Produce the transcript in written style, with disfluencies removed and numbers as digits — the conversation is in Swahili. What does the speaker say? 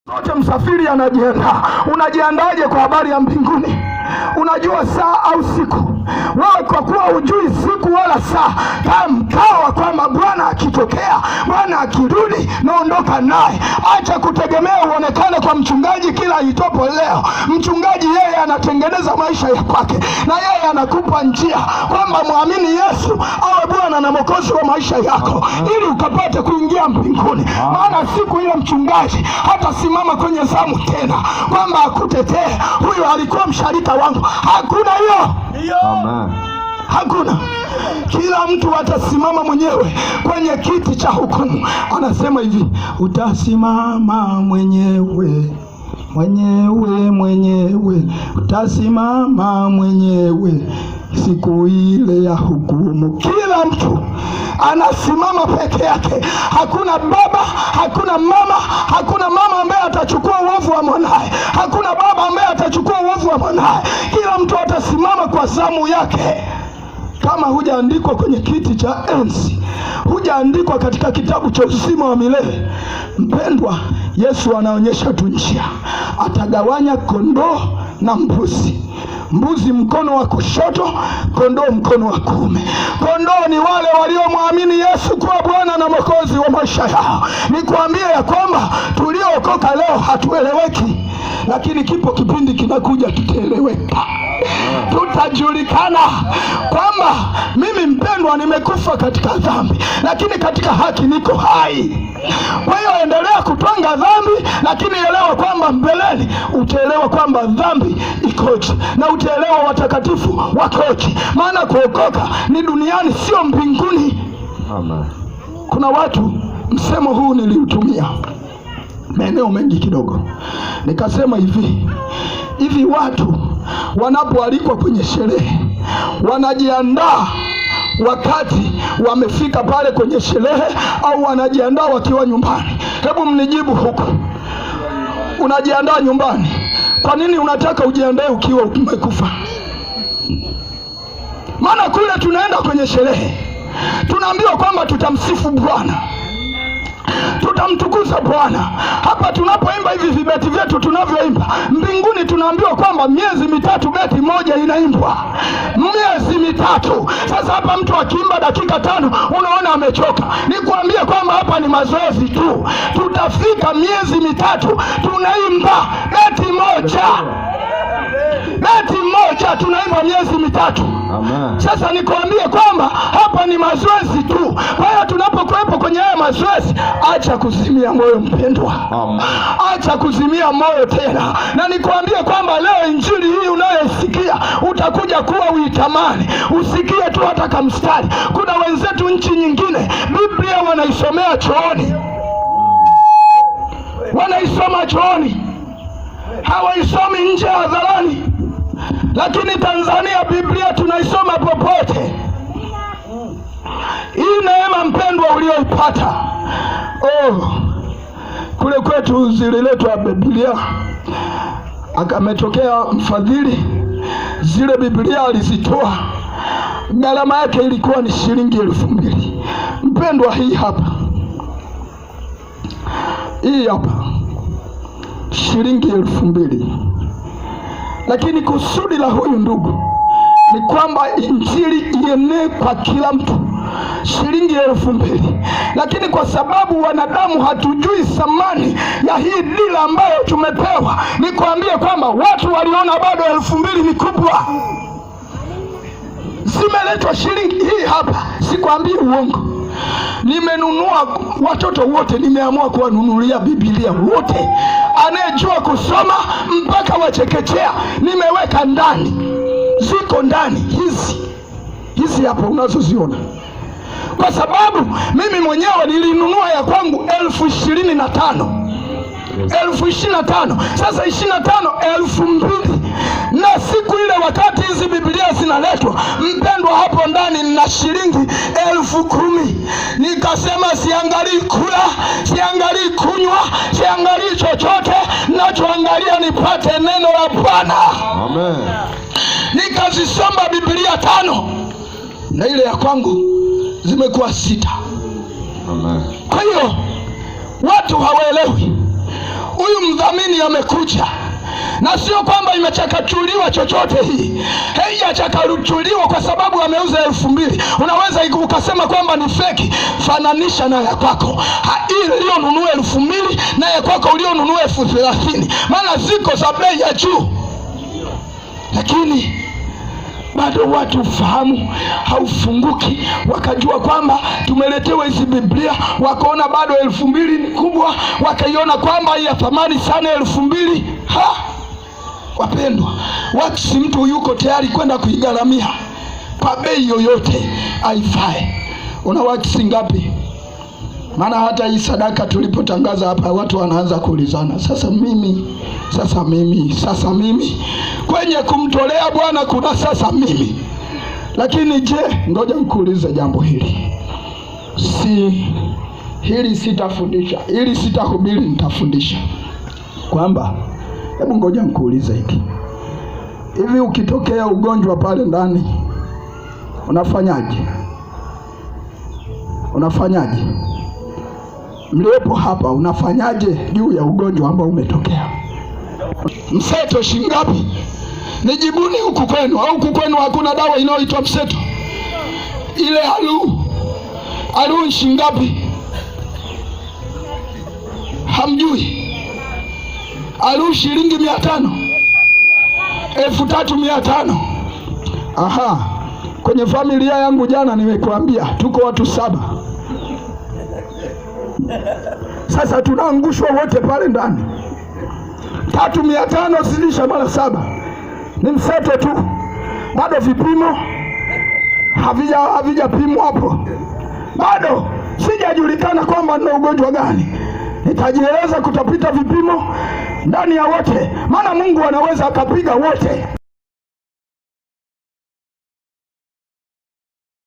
Zote msafiri anajiandaa. Unajiandaje kwa habari ya mbinguni? Unajua saa au siku? Wewe kwa kuwa hujui siku wala saa, kaa mkao wa kwamba Bwana akitokea, Bwana akirudi, naondoka naye. Acha kutegemea uonekane kwa mchungaji kila itopo leo. Mchungaji yeye anatengeneza maisha ya kwake, na yeye anakupa njia kwamba mwamini Yesu awe Bwana na Mwokozi wa maisha yako, ili ukapate kuingia mbinguni. Maana siku ile mchungaji hatasimama kwenye zamu tena kwamba akutetee, huyu alikuwa msharika wangu. Hakuna hiyo. Amen. Hakuna. Kila mtu atasimama mwenyewe kwenye kiti cha hukumu. Anasema hivi, utasimama mwenyewe mwenyewe mwenyewe, utasimama mwenyewe siku ile ya hukumu. Kila mtu anasimama peke yake. Hakuna baba, hakuna mama, hakuna mama ambaye atachukua uovu wa mwanaye, hakuna baba ambaye atachukua uovu wa mwanaye. Kila mtu atasimama kwa zamu yake. Kama hujaandikwa kwenye kiti cha enzi, hujaandikwa katika kitabu cha uzima wa milele, mpendwa, Yesu anaonyesha tu njia. Atagawanya kondoo na mbuzi. Mbuzi mkono wa kushoto, kondoo mkono wa kuume. Kondoo ni wale waliomwamini Yesu kuwa Bwana na Mwokozi wa maisha yao. Nikwambie ya kwamba tuliookoka leo hatueleweki, lakini kipo kipindi kinakuja tutaeleweka, tutajulikana kwamba mimi mpendwa, nimekufa katika dhambi, lakini katika haki niko hai. Kwa hiyo endelea kutwanga dhambi, lakini elewa kwamba mbeleni utaelewa kwamba dhambi ikoje na utaelewa watakatifu wakoje, maana kuokoka ni duniani, sio mbinguni. Amen. Kuna watu, msemo huu niliutumia maeneo mengi kidogo, nikasema hivi hivi, watu wanapoalikwa kwenye sherehe wanajiandaa wakati wamefika pale kwenye sherehe, au wanajiandaa wakiwa nyumbani? Hebu mnijibu huku, unajiandaa nyumbani? Kwa nini unataka ujiandae ukiwa umekufa? Maana kule tunaenda kwenye sherehe, tunaambiwa kwamba tutamsifu Bwana, tutamtukuza Bwana. Hapa tunapoimba hivi vibeti vyetu tunavyoimba, mbinguni tunaambiwa kwamba miezi mitatu beti moja inaimbwa, miezi mitatu. Sasa hapa mtu akiimba dakika 5 unaona amechoka. Nikwambie kwamba hapa ni mazoezi tu, tutafika miezi mitatu tunaimba beti moja, beti moja tunaimba miezi mitatu. Amen. Sasa nikwambie kwamba hapa ni mazoezi tu. Kwa hiyo tunapokuwepo kwenye haya mazoezi, acha kuzimia moyo mpendwa. Amen. Acha kuzimia moyo tena, na nikwambie kwamba leo injili hii unayoisikia utakuja kuwa uitamani, usikie tu hata kamstari. Kuna wenzetu nchi nyingine Biblia wanaisomea chooni, wanaisoma chooni, hawaisomi nje hadharani. Lakini Tanzania Biblia tunaisoma popote. Hii neema mpendwa ulioipata, oh, kule kwetu zililetwa Biblia, akametokea mfadhili, zile Biblia alizitoa, gharama yake ilikuwa ni shilingi 2000. Mpendwa, hii hapa, hii hapa shilingi 2000. Lakini kusudi la huyu ndugu ni kwamba injili ienee kwa kila mtu, shilingi 2000. Lakini kwa sababu wanadamu hatujui thamani ya hii dira ambayo tumepewa, nikwambie kwamba watu waliona bado 2000 ni kubwa. Zimeletwa shilingi hii hapa, sikwambii uongo. Nimenunua watoto wote, nimeamua kuwanunulia Biblia wote, anayejua kusoma mpaka wachekechea, nimeweka ndani, ziko ndani hizi hizi hapa unazoziona, kwa sababu mimi mwenyewe nilinunua ya kwangu 25,000. 25,000. Sasa 25 2,000. Na siku ile wakati hizi Biblia zinaletwa, mpendwa, hapo ndani nina shilingi 10,000. Nikasema siangalii kula, siangalii kunywa, siangalii chochote, nachoangalia nipate neno la Bwana. Amen. Nikazisoma Biblia 5 na ile ya kwangu zimekuwa 6. Amen. Kwa hiyo watu hawaelewi. Huyu mdhamini amekuja, na sio kwamba imechakachuliwa chochote. Hii haijachakachuliwa kwa sababu ameuza 2000. Unaweza ukasema kwamba ni feki. Fananisha na ya kwako, ile uliyonunua 2000 na ya kwako ulionunua 30,000, maana ziko za bei ya juu, lakini bado watu ufahamu haufunguki, wakajua kwamba tumeletewa hizi Biblia, wakaona bado 2000 ni kubwa, wakaiona kwamba ya thamani sana 2000. Ha, wapendwa, waksi mtu yuko tayari kwenda kuigharamia kwa bei yoyote aifae. Una waksi ngapi? Maana hata hii sadaka tulipotangaza hapa, watu wanaanza kuulizana, sasa mimi, sasa mimi, sasa mimi kwenye kumtolea Bwana kuna sasa mimi. Lakini je, ngoja nikuulize jambo hili, si hili sitafundisha, hili sitahubiri, nitafundisha kwamba, hebu ngoja nikuulize hiki, hivi ukitokea ugonjwa pale ndani unafanyaje? Unafanyaje? Mliopo hapa unafanyaje juu ya ugonjwa ambao umetokea? Mseto shingapi? Nijibuni huku kwenu, au huku kwenu hakuna dawa inayoitwa mseto? Ile alu shingapi? Hamjui? Alu shilingi 500, 3500. Aha, kwenye familia yangu jana nimekuambia tuko watu 7. Sasa tunaangushwa wote pale ndani. 3500 zidisha mara 7 ni mseto tu, bado vipimo havijapimwa hapo, bado sijajulikana kwamba nina ugonjwa gani. Nitajieleza kutapita vipimo ndani ya wote, maana Mungu anaweza akapiga wote.